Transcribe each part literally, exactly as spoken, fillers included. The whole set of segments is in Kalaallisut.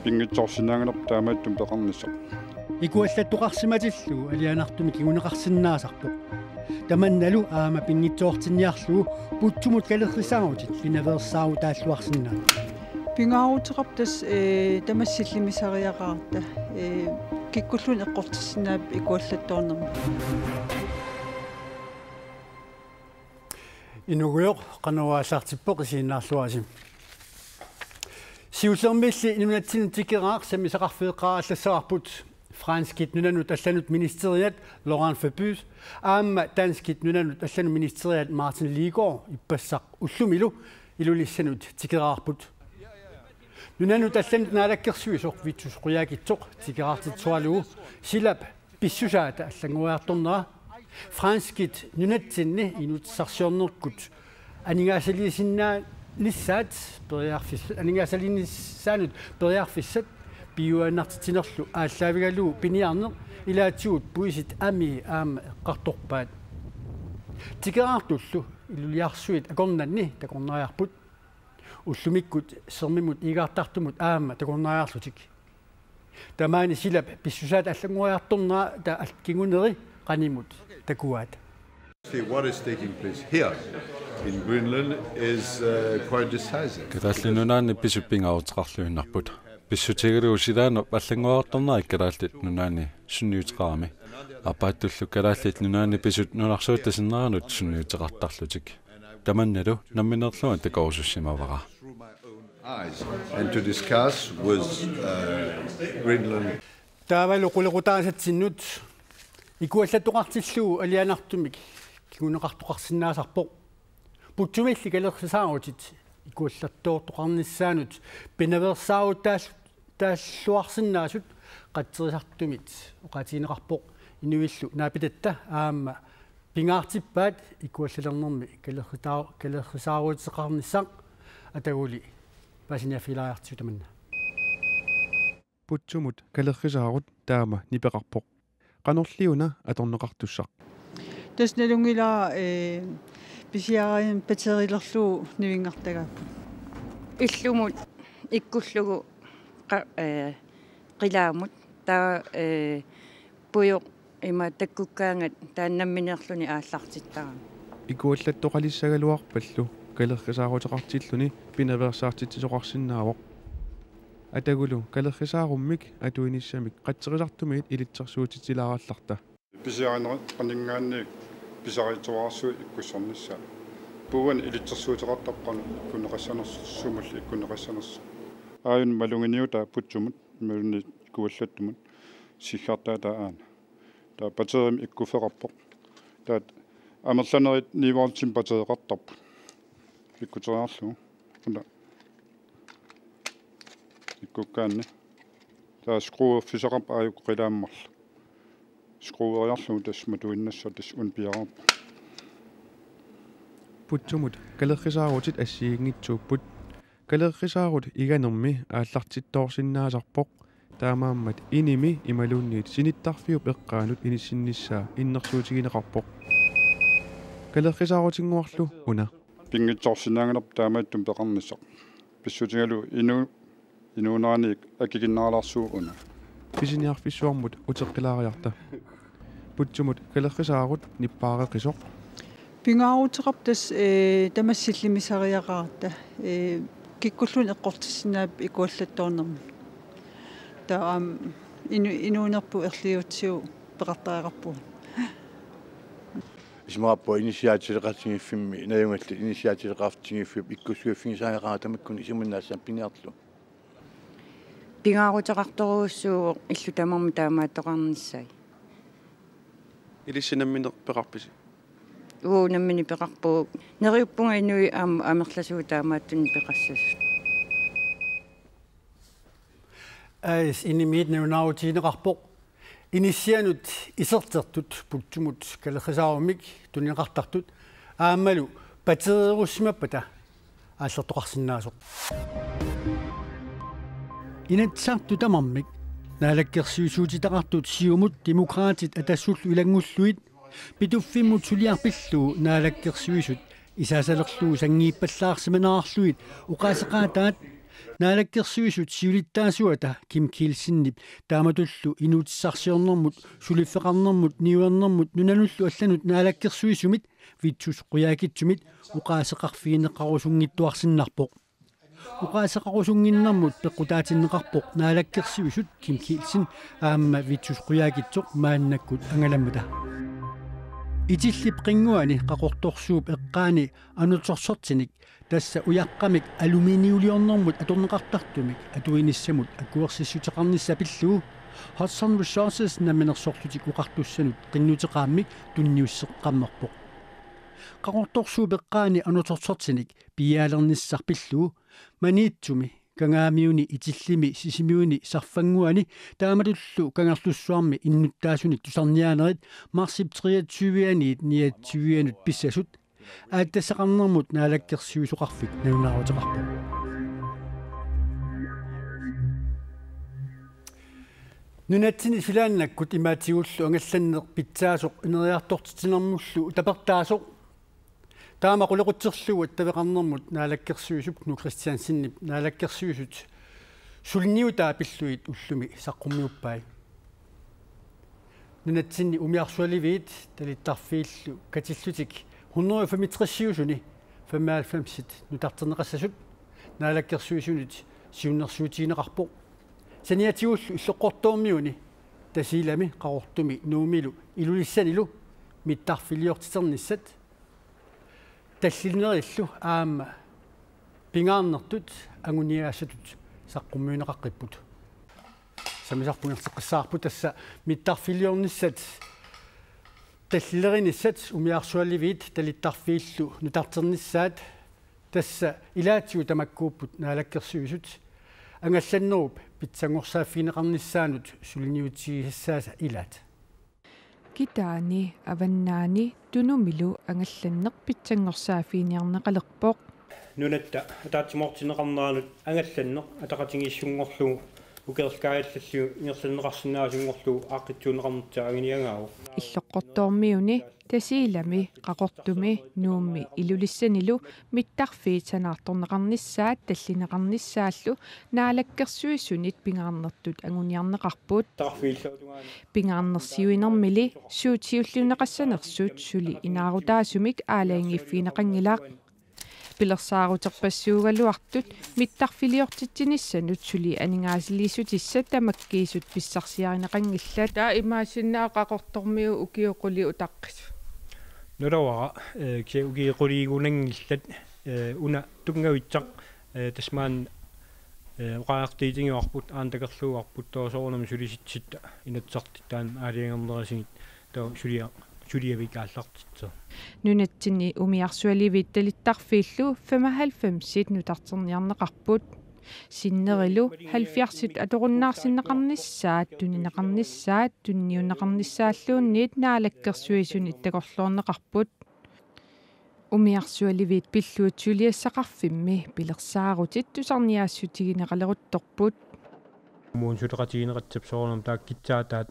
Pinngitsoorsinnaanngilaq taamaattumik peqarnissaq. Ikuallattoqarsimatillugu alianartumik kinguneqarsinnaasarpoq. Tamannalu aamma pinngitsoortinniarlugu Putsumut kalerrisaarutit pinaveersaarutaalluarsinnaapput. Pingaaruteqarpoq tassa, ee, tamassi sillimisariaqaratta, ee, kikkulluunniit eqqortissinnaappat ikuallattoornermi. Inugujoq, qanoq aallartippoq, isiginnaarluarisi. Siullermilli nunatsinnut tikeraaq sammisaqarfigeqqaarallassavarput. Franskit nunanut allanut ministeriat Laurent Fabius aamma danskit nunanut allanut ministeriat Martin Lidegaard ippassaq ullumilu Ilulissanut tikeraarput. Nunanut allanut naalakkersuisoq Vittus Qujaukitsoq tikeraartitsoralugu silap pissusaata allanngoriartornera, franskit nunatsinni inuussutissarsiornerput aningaasaliisinnaanissaat periarfis-, aningaasaliinissaanut periarfissat piujuaannartitsinerlu aallaavigalugu piniarneq ilaatigut puisit amii aamma eqqartorpaat. Tikeraartullu Ilulissarsuit akornanni takornariarput. Ullumikkut sermimut iigaartartumut aamma takornariarlutik. Tamaani silap pissusaata allanngoriartornera taava al-, kinguneri qanimut takuaat. See, what is taking place here in Greenland is, uh, quite decisive. Kalaallit Nunaanni pisut pingaaruteqarluinnarput. Pissutigalugu silaannaq allanngoriartornera Kalaallit Nunaanni sunniuteqarami. Aappaattullu Kalaallit Nunaanni pisut nunarsuatta sinneranut sunniuteqartarlutik. Tamannalu nammineerlunga takorusussimavara. Eyes and to discuss with, uh, Greenland. Taavalu qulequtaasatsinnut ikuallattoqartillugu alianartumik kinguneqartoqarsinnaasarpoq. Putsumilli kalerrisaarutit ikuallattoortoqarnissaannut pinaveersaarutaal-, taalluarsinnaasut qatserisartumit oqaatigineqarpoq inuillu naapitatta aamma pingaartippaat ikuallalernermi kalerrisaa-, kalerrisaaruteqarnissaq. Ataguli paasiniaaffigilaariartigu tamanna. Putsumut kalerrisaarut taama nipeqarpoq. Qanorliuna atorneqartussaq? Tassa nalunngilara, ee, pisiarinermi batterilerlugu nivinngartagaapput. Illumut ikkullugu qa-, ee, qilaamut taava, ee, pujoq ima takkukkaangat taanna nammineerluni aallartittarami. Ikuallattoqalissagaluarpallu kalerrisaaruteqartilluni pinaveersaartitsisoqarsinnaavoq. Atagulu kalerrisaarummik atuinissamik qatserisartumiit ilitsersuutitsilaarallarta. Pisiarineqarninngaanniit pisariitsuararsuit ikkussornissaat. Puuani ilitsersuuteqartarpoq qanoq ikkunneqassanersoq, sumullu ikkunneqassanersoq. Aajuna maluginiutaa Putsumut, imaluunniit ikuallattumut, siggartaataa aana. Taava batterimik ikkuffeqarpoq. Taava amerlanerit ni voltimik battereqartarput. Ikkuteriarlugu. Una. Ikkukkaanni. Taava skruerfissaqarpoq aajuku qilaammarlu. Skrueriarlugu tassa matuinnassaaq, tassa una piareerpoq. Putsumut kalerrisaarutit assigiinngitsuupput. Kalerrisaarut iganermi aallartittoorsinnaasarpoq. Taamaammat inimi imaluunniit sinittarfiup eqqaanut inissinnissaa innersuutigineqarpoq. Kalerrisaarutinnguarlu una. Pinngitsoorsinnaanngilarput taamaattumik peqarnissaq. Pissutigalugu inu-, inuunerani akikinneralaarsuuvoq una. Pisiniarfissuarmut uteqqilaariarta. Putsumut kalerrisaarut nippaareqisoq. Pingaaruteqarpoq tassa, ee, tamassi sillimisariaqaratta, ee, kikkulluunniit eqqortissinnaappat ikuallattoornermi. Taava aamma inu-, inuunerput erliutsiu peqartariaqarpugut. Isumaqarpunga inissiaatileqatigiiffimmi najugallit inissiaatileqatigiiffiup ikkussuiffigisariaqarami tamakkuni isumannaassamik piniarlugu. Pingaaruteqartorujussuuvoq illut tamarmik taamaattoqarnissai. Ilissi nammineq peqarpisi? Uu, nammineq peqarpugut. Neriuppunga inuit aam-, amerlasuut taamaattunik peqassasut. A/S Inimiit nalunaarutigineqarpoq inissianut isertertut Putsumut kalerrisaarummik tunineqartartut aammalu batterilerussimappata aallertoqarsinnaasoq. Inatsisartut tamarmik naalakkersuisuutitaqartut Siumut, Demokraatit Atassullu ilanngullugit Pituffimmut suliaq pillugu naalakkersuisut isaasalerlugu sanngiippallaarsimanerarlugit oqaaseqaataat Naalakkersuisut siulittaasuata Kim Kielsenip taamatullu inuutissarsiornermut, suliffeqarnermut, niuernermut nunanullu allanut naalakkersuisumit Vittus Qujaukitsumit oqaaseqarfigineqarusunngittuarsinnarpoq. Oqaaseqarusunnginnermut peqqutaatinneqarpoq naalakkersuisut Kim Kielsen aamma Vittus Qujaukitsoq maannakkut angalammata. Itillip qinnguani Qaqortorsuup eqqaani anortorsortinik, tassa ujaqqamik aluminiuliornermut atorneqartartumik atuinissamut akuersissuteqarnissaq pillugu, Hudson Resources Namminersorlutik Oqartussanut qinnuteqaammik tunniusseqqammerpoq. Qaqortorsuup eqqaani anortorsortinik piiaalernissaq pillugu Maniitsumi, Kangaamiuni, Itillimi, Sisimiuni, Sarfannguani taamatullu Kangerlussuarmi innuttaasunik tusarniaanerit marsip treogtyve-aniit niogtyve-anut pissasut aatsitassaqarnermut naalakkersuisoqarfik nalunaaruteqarpoq. Nunatsinni silaannakkut imaatigullu angallanneq pitsaasoq ineriartortitsinermullu tapertaasoq. Taama qulequtserlugu attaveqarnermut naalakkersuisup Knud Kristiansenip naalakkersuisut suliniutaa pillugit ullumi saqqummiuppai. Nunatsinni umiarsualiviit talittarfiillu katillutik hundrede femogtresiusuni femoghalvfemsit nutarterneqassasut naalakkersuisunit siunnersuutigineqarpoq. Saniatigullu Illoqqortoormiuni, Tasiilami, Qaqortumi, Nuummilu Ilulissanilu mittarfiliortiternissat tallinerillu aamma pingaarnertut anguniagassatut saqqummiunneqaqqipput. Sammisaq pungerteqqissaarput tassa mittarfiliornissat tallilerinissat umiarsualiviit talittarfiillu nutarternissaat, tassa ilaatigut tamakkuupput naalakkersuisut angallannerup pitsanngorsaaffigineqarnissaanut suliniutigisassaasa ilaat. Kitaani, Avannaani Tunumilu angallanneq pitsanngorsaaffiginiarneqalerpoq. Nunatta ataatsimoortinneqarneranut angallanneq ataqatigiissunngorlugu ukiorlu kaajallallugu ingerlanneqarsinnaasunngorlugu aaqqissuunneqarnertik anguniagaavoq. Illoqqortoormiuni, Tasiilami, Qaqortumi, Nuummi Ilulissanilu mittarfiit sanaartorneqarnissaat tallineqarnissaallu naalakkersuisunit pingaarnertut anguniarneqarput. Pingaarnersiuinermili suut siulliunneqassanersut suli inaarutaasumik aalajangiiffigineqanngilaq. Pilersaaruterpassuugaluartut mittarfiliortitsinissanut suli aningaasaliissutissat tamakkiisut pissarsiarineqanngillat. Taava imaassinnaavoq Qaqortormiut ukiut qulit utaqqisut? Naluara, eh, kisianni ukiut qulit-igunanngillat, eh, una tunngavissaq, eh, tassa maanna, eh, oqariartuutigivarput, aana takorluuarput, taava soorunami sulisitsitta Inatsisartut taanna aalajangernerusigit, taava sulia-, suliavik aallartitseq. Nunatsinni umiarsualiviit talittarfiillu femoghalvfemsit nutarterniarneqarput. Sinnerilu halvfjerdsit atorunnaarsinneqarnissaat, tunineqarnissaat, tunniunneqarnissaalluunniit naalakkersuisunit takorloorneqarput. Umiarsualiviit pillugit suliassaqarfimmi pilersaarutit tusarniaassutigineqaleruttorput. Kommunip suleqatigiinneqassasoq soorunami taakku kitsaataat,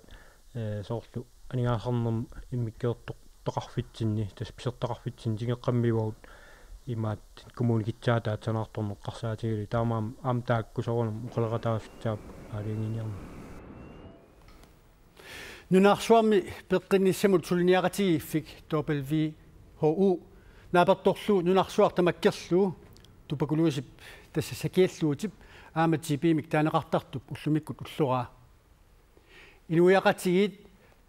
eh, soorlu aningaasarnermut immikkoortortaqarfitsinni, tassa pisortaqarfitsinni tigeqqammivagut imaattoq kommunip kitsaataat sanaartorneq eqqarsaatigalugu, taamaammat aamma taakku soorunami oqaloqataaffigisaapput aalajanginiarneq. Nunarsuarmi peqqinnissamut suliniaqatigiiffik W H O naapertorlugu nunarsuaq tamakkerlugu tuberkulosip, tassa sakialluutip aamma T B-mik taaneqartartup ullumikkut ulloraa. Inuiaqatigiit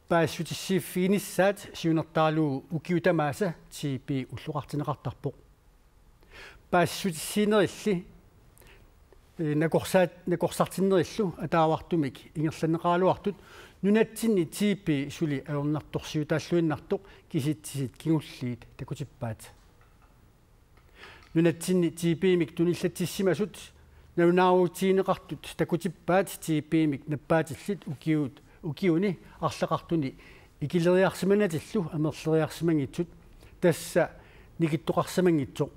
paasissutissiiffiginissaat siunertaralugu ukiut tamaasa T B ulloqartinneqartarpoq. Paasissutissiinerilli, eh, nakorsaat-, nakorsartinnerillu ataavartumik ingerlanneqaraluartut nunatsinni T B suli ajornartorsiutaalluinnartoq kisitsisit kingulliit takutippaat. Nunatsinni T B-mik tunillatsissimasut nalunaarutigineqartut takutippaat T B-mik nappaatillit ukiut-, ukiuni arlaqartuni ikileriarsimanatillu amerleriarsimanngitsut, tassa nikittoqarsimanngitsoq.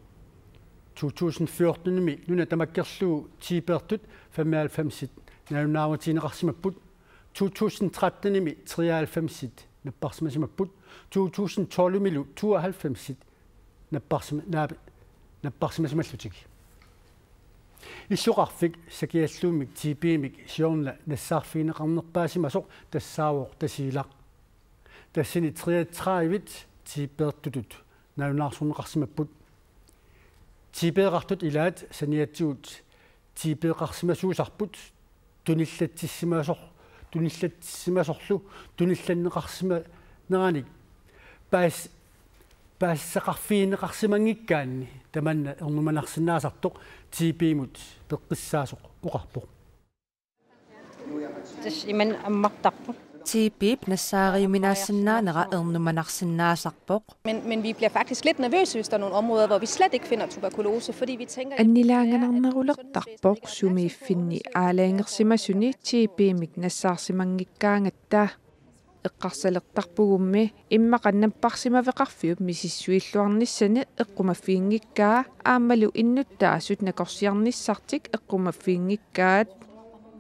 To tusind fjortenimi nuna tamakkerlugu T B-rtut femoghalvfemsit nalunaarutigineqarsimapput. To tusind trettenimi treoghalvfemsit napparsimasimapput. To tusind tolvimilu tooghalvfemsit napparsima-, naap-, napparsimasimallutik. Illoqarfik sakialluunniit T B-mik siorna nassaarfigineqarnerpaasimasoq tassaavoq Tasiilaq. Tassani treogtredive T B-ertutut nalunaarsorneqarsimapput. T B-qartut ilaat saniatigut T B-qarsimasuusarput tunillatsissimasoq, tunillatsissimasorlu tunillanneqarsimaneranik paas-, paasisaqarfigineqarsimanngikkaanni tamanna ernumanarsinnaasartoq T B-mut peqqissaasoq oqarpoq. Tassa imannak ammartarpoq. T B-p nassaariuminaassinnaanera ernumanarsinnaasarpoq. Men, men vi bliver faktisk lidt nervøse, hvis der er nogle områder, hvor vi slet ikke finder tuberkulose, fordi vi tænker... Annilaanganarnerulertarpoq sumiiffinni aalajangersimasuni T B-mik nassaarsimanngikkaangatta. Eqqarsalertarpugummi immaqa napparsimaveqarfiup misissuilluarnissani eqqumaffiginngikkaa aammalu innuttaasut nakorsiarnissartik eqqumaffiginngikkaat.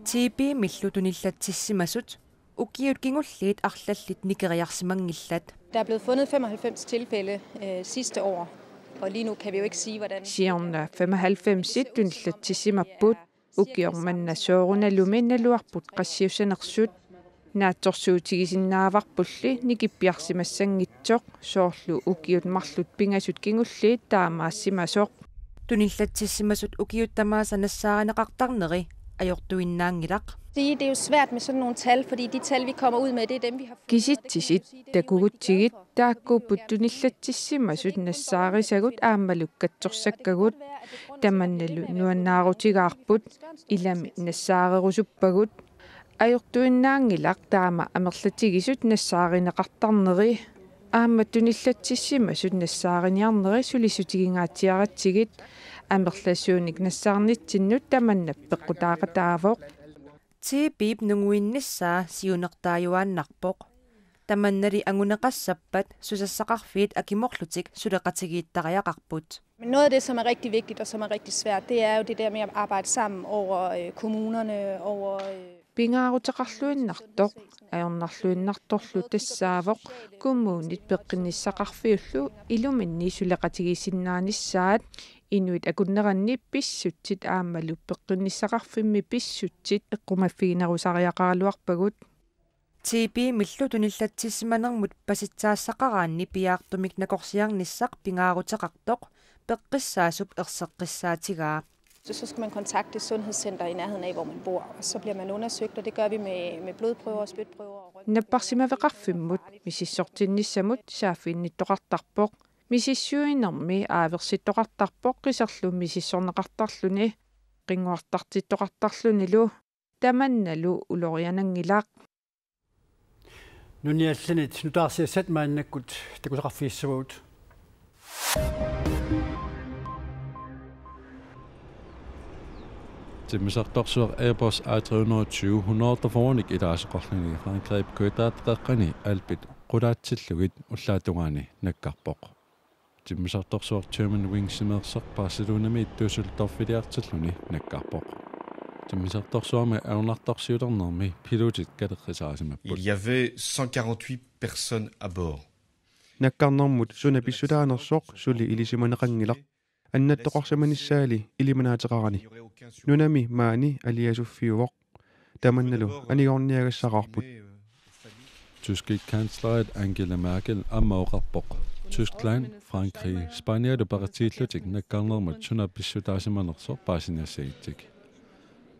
T B-millu tunillatsissimasut ukiut kingulliit arlallit nikeriarsimanngillat. Der er blevet fundet femoghalvfems tilfælde øh, sidste år, og lige nu kan vi jo ikke sige, hvordan... Siorna femoghalvfems tunillatsissimapput, ukioq manna soorunalumi naluarput qassiussanersut. Naatsorsuutigisinnaavarpulli nikippiarsimassanngitsoq, soorlu ukiut marluk pingasut kingulliit taamaassimasoq. Tunillatsissimasut ukiut tamaasa nassaarineqartarneri ajortuinnaanngilaq. Sige, det er jo svært med sådan nogle tal, fordi de tal, vi kommer ud med, det er dem, vi har... Kisitsisit takugutsigit taakkuupput tunillatsissimasut nassaarisagut aammalu katsorsakkagut. Tamannalu nuannaarutigaarput, ilami nassaarerusuppagut. Ajortuinnaanngilaq taama amerlatigisut nassaarineqartarneri. Aamma tunillatsissimasut nassaariniarneri sulissutigingaatsiaratsigit. Amerlasuunik nassaarnitsinnut tamanna peqqutaaqataavoq. T B-p nunguinnissaa siunertaajuaannarpoq. Tamannali anguneqassappat susassaqarfiit akimorlutik suleqatigiittariaqarput. Men noget af det, som er rigtig vigtigt og som er rigtig svært, det er jo det der med at arbejde sammen over øh, kommunerne, over... Øh... Pingaaruteqarluinnartoq, ajornarluinnartorlu tassaavoq, kommunit peqqinnissaqarfiullu iluminni suleqatigiissinnaanissaat, inuit akunneranni pissutsit aammalu peqqinnissaqarfimmi pissutsit eqqumaffiginerusariaqaraluarpagut. T B-millu tunillatsissimanermut pasitsaassaqaraanni piaartumik nakorsiarnissaq pingaaruteqartoq peqqissaasup erseqqissaatigaa. Så, så skal man kontakte det sundhedscenter i nærheden af, hvor man bor, og så bliver man undersøgt, og det gør vi med, med blodprøver og spytprøver og røntgen. Napparsimaveqarfimmut misissortinnissamut saaffiginnittoqartarpoq. Misissuinermi aaversittoqartarpoq qiserlu misissorneqartarluni, qinnguartartittoqartarlunilu. Tamannalu uloriananngilaq. Nunani allanit nutaarsiassat maannakkut takusaqarfigissavagut. Timmisartorsuaq Airbus A tre hundrede og tyve hundrede fyrrenik ilaasoqarluni Frankrig kutaat qeqqani Alpit qulaatsillugit ullaap tungaani nakkarpoq. Timmisartorsuaq Germanwingsimeersoq Barcelonamiit Düsseldorfiliartilluni nakkarpoq. Timmisartorsuarmi ajornartorsiulernermi pilotit kalerrisaasimapput. Il y avait cent quarante-huit personnes à bord. Nakkarnermut suna pissutaanersoq suli ilisimaneqanngilaq. Annattoqarsimanissaali ilimanaateqarani. Nunami maani aliasuffiuvoq. Tamannalu anigorniagassaqarput. Tyske kanslerit Angela Merkel aamma oqarpoq Tyskland, Frankrig, Spanialu peqatigiillutik nakkarnermut suna pissutaasimanersoq paasiniassagitsik.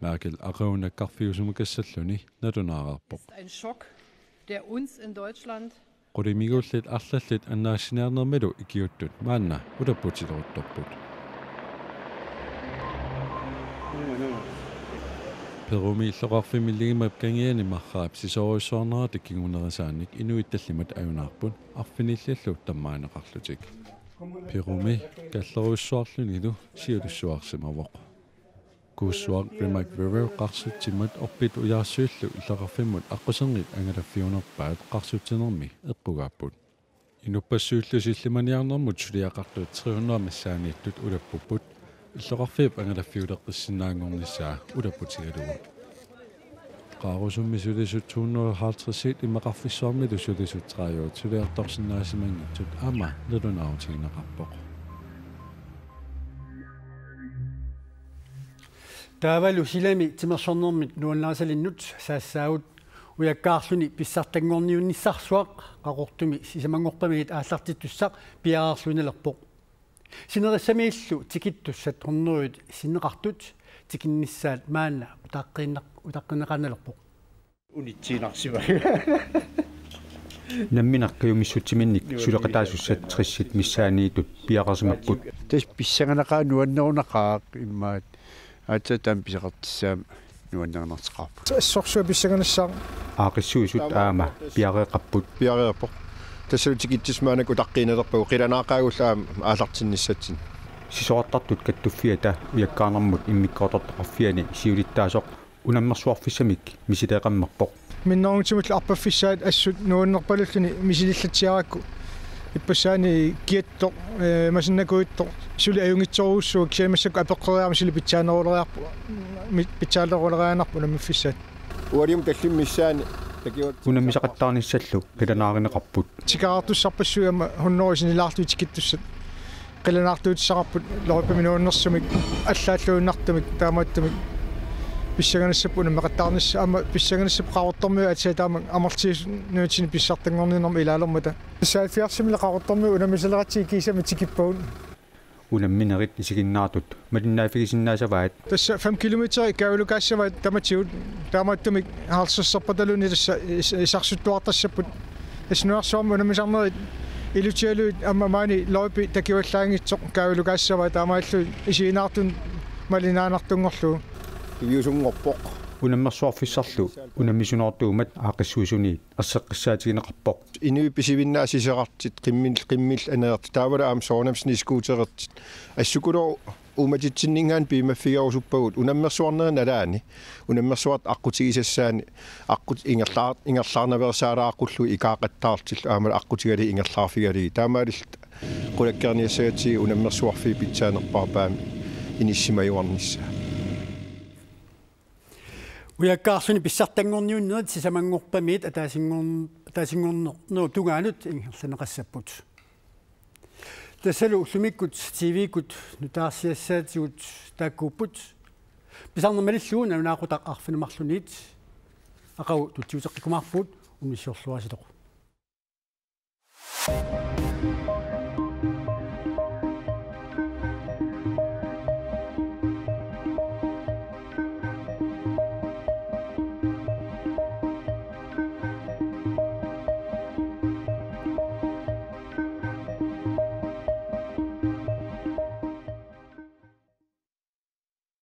Merkel aqagu nakkarfiusimakassalluni nalunaareerpoq. Ein Schock, der uns in Deutschland... Qulimiguullit arlallit annaassiniarnermilu ikiuuttut maanna ulapputileruttorput. Perumi illoqarfimmi Limap kangiani marraap sisorujussuarnerata kingunerisaanik inuit tallimat ajunaarput arfinillillu tammaanneqarlutik. Perumi kallerujussuarlunilu siulussuarsimavoq. Kuussuaq Rimac River qarsutsimmat orpit ujaarsuillu illoqarfimmut aqqusernit angalaffiunerpaat qarsutsinermi eqqugaapput. Inuppassuillu sillimaniarnermut suliaqartut tre hundrede missaanniittut ulappupput, illoqarfiup angalaffiuleqqissinnaanngornissaa ulapputigalugu. Qaarusummi sulisut to hundrede og halvtreds imaqarfissuarmilu sulisut tredive suliartorsinnaasimanngitsut aamma nalunaarutigineqarpoq. Taavalu silami timersornermik nuannarisalinnut saassaagut ujakkaarluni pissartanngorniunnissarsuaq Qaqortumi sisamanngorpamiit aallartittussaq piareerluinnalerpoq. Sinerissamiillu tikittussat hunnorujut sinneqartut tikinnissaat maanna utaqqiinnaq-, utaqqinneqaannalerpoq. Unitsiinarsimavaa. Nammineq kajumissutsiminnik suleqataasussat tressit missaanniittut piareersimapput. Tassa pissanganaqaaq nuannerunaqaaq immaqa aatsaat taama pisoqartussaammat nuannerinartoqarpoq. Assorsuaq pissanganassaaq. Aaqqissuisut aamma piareeqqapput. Piareerpoq. Tassalu tikittussat maannakkut utaqqiinnalerpagut qilanaaqaagullu aamma aallartinnissatsinnik. Sisorartartut Kattuffiata ujakkaarnermut immikkoortortaqarfiani siulittaasoq unammersuarfissamik misileeqqammerpoq. Minnerunngitsumillu arpaffissaat assut nuannerpalulluni misilillatsiarakku. Ippassaani kiattoq, eh, masannakujuttoq, suli ajunngitsorujussuuvoq, kisianni massakkut apeqqeriarmat suli pitsaaneruleriarpoq, mi-, pitsaaneruleriaannarpoq unammiffissaat. Ualium tallimat missaanni takivat. Unammisaqattaarnissallu qilanaarineqarput. Tikeraartussarpassuit aamma hunnorujut sinilaarlugit tikittussat qilanaartuutissaqarput loopimi nuannersumik, allaalluinnartumik, taamaattumik pissanganassapput unammeqattaarnissaq, aamma pissanganassapput Qaqortormiut aatsaat taama amerlatigisut nunatsinni pissartanngorniunnermut ilaalermata. Saalfiarsimilla Qaqortormiut unammisaleratsigit kiisami tikippagut. Unamminerit isiginnaartut malinnaaffigisinnaassavaat. Tassa fem kilometer kaajulukaassavaat tamatigut, taamaattumik halvtredserpataluunniit tassa is-, isarsuttuartassapput. Tassa nunarsuarmi unammisarnerit ilutigalugit aamma maani loopimi takuallaanngitsoq kaajulukaassavaat, taamaalilluni isiginnaartunut malinnaanartunngorlugu. Piviusunngorpoq. Unammersuarfissarlu unammisunoortuummat aaqqissuisuniit erseqqissaatigineqarpoq. Inuit pisivinnaat sisorartut qimmil-, qimmillit aneertut taavalu aamma soorunami snescooterertut. Assukulooq uummatitsinninngaanniit piumaffigerusuppagut unammersuarnerit nalaanni. Unammersuartut aqqutigisassaanni aqqut ingerlaar-, ingerlaarnaveersaalaaqqullugit ikaaqattaartillu aammalu aqqutigalugit ingerlaarfigalugit. Taamaalilluta qulakkeerniassagatsigit unammersuarfiit pitsaanerpaarpaamik inissimajuarnissaa. Ujakkaarluni pissartanngorniunnerit sisamanngorpamiit ataasinngorn-, ataasinngornerup tungaanut ingerlanneqassapput. Tassalu ullumikkut T V-kkut nutaarsiassaatigut taakkuupput. Pisarnermik malillugu nalunaaqutaq arfineq-marlunniit aqagu tutsiuteqqikkumaarpugut, unnussiorluarisilu.